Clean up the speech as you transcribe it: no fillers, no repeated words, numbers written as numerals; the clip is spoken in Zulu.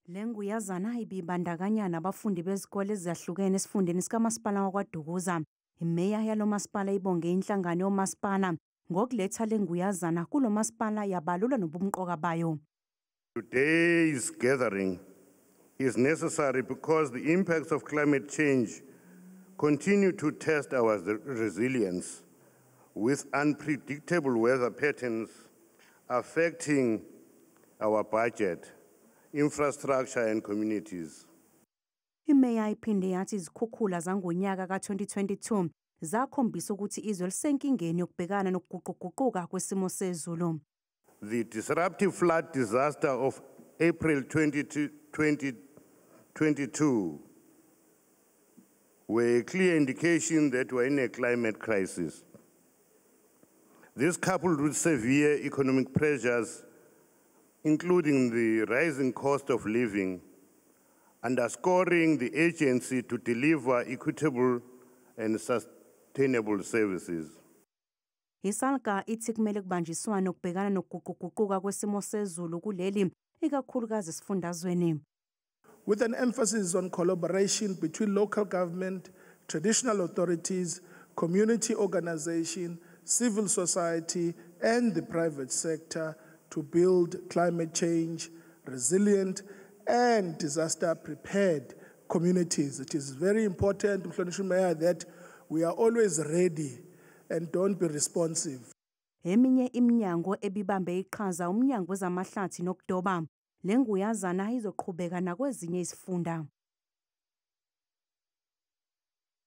Le nguyazana ibibandakanya nabafundi bezikole ezahlukene esifundeni sikamasipala wakwaDukuza. Imeya yalo masipala ibonge inhlangano yomasipala ngokuletha le nguyazana kulo masipala, yabalula nobumqoka bayo. Today's gathering is necessary because the impacts of climate change continue to test our resilience, with unpredictable weather patterns affecting our budget, infrastructure and communities. Imeya iphinde yathi izikhukhula zangonyaka ka-2022 zakhombisa ukuthi izwe lisenkingeni yokubhekana nokuguquguquka kwesimo sezulu. The disruptive flood disaster of April 2022 were a clear indication that we're in a climate crisis. This, coupled with severe economic pressures, including the rising cost of living, underscoring the urgency to deliver equitable and sustainable services. ISalga ithi kumele kubanjiswane ukubhekana nokuguquguquka kwesimo sezulu kuleli, ikakhulukazi esifundazweni. With an emphasis on collaboration between local government, traditional authorities, community organization, civil society, and the private sector to build climate change resilient and disaster prepared communities. It is very important, Mhlonishwa Mayor, that we are always ready and don't be responsive. Eminye iminyango ebibambe iqhaza umnyango wezamahlathi nokudoba. Le nguyazana izoqhubeka nakwezinye izifunda.